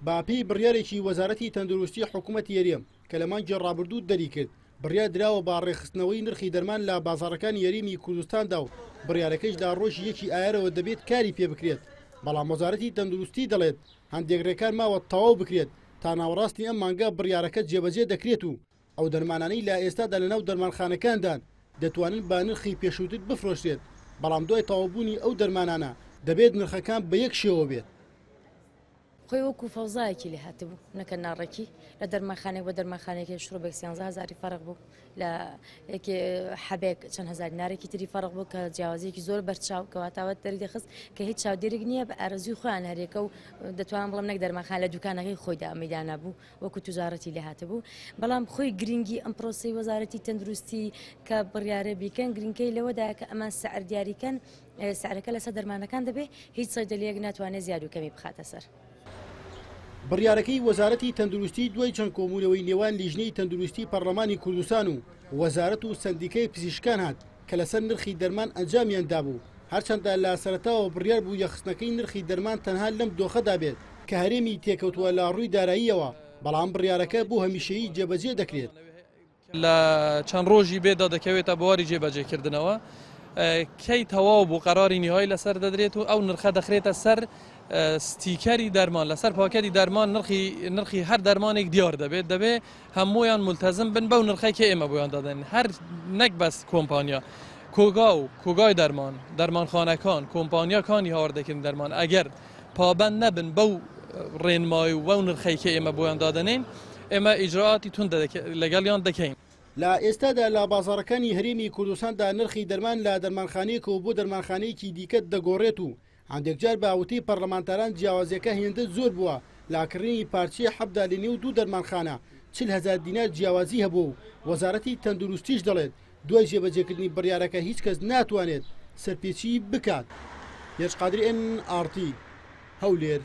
بە پێی بڕیارێکی وەزارەتی تەندروستی حکوومەتی هەرێم کە لە مانگی ڕابردوو دەریکرد، بڕیار دراوە بە ڕێکخستنەوەی نرخی دەرمان لە بازاڕەکانی هەرێمی کوردستاندا و بڕیارەکەیش لە ڕۆژی یەکی ئایارەوە دەبێت کاری پێ بکرێت، بەڵام وەزارەتی تەندروستی دەڵێت هەندێک ڕێکار ماوە تەواو بکرێت تا ناوەڕاستی ئەم مانگە بڕیارەکە جێبەجێ دەکرێت و ئەو دەرمانانەی لە ئێستادا لەناو دەرمانخانەکاندان دەتوانن بە نرخی پێشووتر بفرۆشرێت، بەڵام دوای تەواوبوونی ئەو دەرمانانە دەبێت نرخەکان بە یەک شێوە بێت. خۆی وەکو فەوزایەکی لێ هاتبوو نەکە ناڕێکی لە دەرمانخانێک بە دەرمانخانێکی شروبێک 13 هزاری فەرق بوو لە یەکێ حەبێک چەند هزار دینارێکی تری فەرق بوو کە جیاوازیەکی زۆر بەرچاو کەواتاوە دەری دەخست کە هیچ چاودێرێک نییە بە ئارەزووی خۆیان هەرێکە و دەتوانم بڵێم نەک دەرمانخانە لە دوکانەکەی خۆیدا ئەمەی دانابوو وەکو توجارەتی لێ هاتبوو بەڵام خۆی گرنگی ئەم پرۆسەی وەزارەتی تەندروستی کە بڕیارە بیکەن گرنگەی لەوەدا کە ئەمان سعر دیاریکەن سعرەکە لەسەر دەرمانەکان دەبێ هیچ سەیدەلیەک ناتوانێت زیاد و کەمی بخاتە سەر. بڕیارەکەی وەزارەتی تەندروستی دوای چەند کۆبوونەوەی نێوان لیژنەی تەندروستی پەرلەمانی کوردستان و وەزارەت و سەندیکای پزیشکان هات کە لەسەر نرخی دەرمان ئەنجامیان دابوو، هەرچەندە لە سەرەتاوە بڕیار بوو یەکخستنەکەی نرخی دەرمان تەنها لەم دۆخەدا بێت کە هەرێمی تێکەوتووە لە ڕووی داراییەوە، بەڵام بڕیارەکە بۆ هەمیشەیی جێبەجێ دەکرێت. لە چەند ڕۆژی بێدا دەکەوێتە بواری جێبەجێکردنەوە. کەی تەواو بوو قەراری نیهای لەسەر دەدرێت و ئەو نرخە دەخرێتە سەر ستیکەری دەرمان لەسەر پاکەتی دەرمان نرخی نرخی هەر دەرمانێک دیار دەبێت دەبێت هەموویان ملتەزم بن بەو نرخەی کە ئێمە بۆیان دادەنین هەر نەک بەس کۆمپانیا کۆگا و کۆگای دەرمان دەرمانخانەکان کۆمپانیاکانی هاوردەکردن دەرمان ئەگەر پابەند نەبن بەو ڕێنمایی و بەو نرخەی کە ئێمە بۆیان دادەنێین ئێمە ئیجرائاتی توند لەگەڵیان دەکەین. لە ئێستادا لە بازاڕەکانی هەرێمی کوردستاندا نرخی دەرمان لە دەرمانخانەیەکەوە بۆ دەرمانخانەیەکی دیکە دەگۆڕێت و هەندێکجار بە وتەی پەرلەمانتاران جیاوازیەکە هێندە زۆر بووە لە کڕینی پارچەی حەبدا لە نێو دوو دەرمانخانە 40 هەزار دینار جیاوازی هەبووە و وەزارەتی تەندروستیش دەڵێت دوای جێبەجێکردنی بڕیارەکە هیچ کەس ناتوانێت سەرپێچی بکات. هێرش قادری ئێن ئاڕ تی، هەولێر.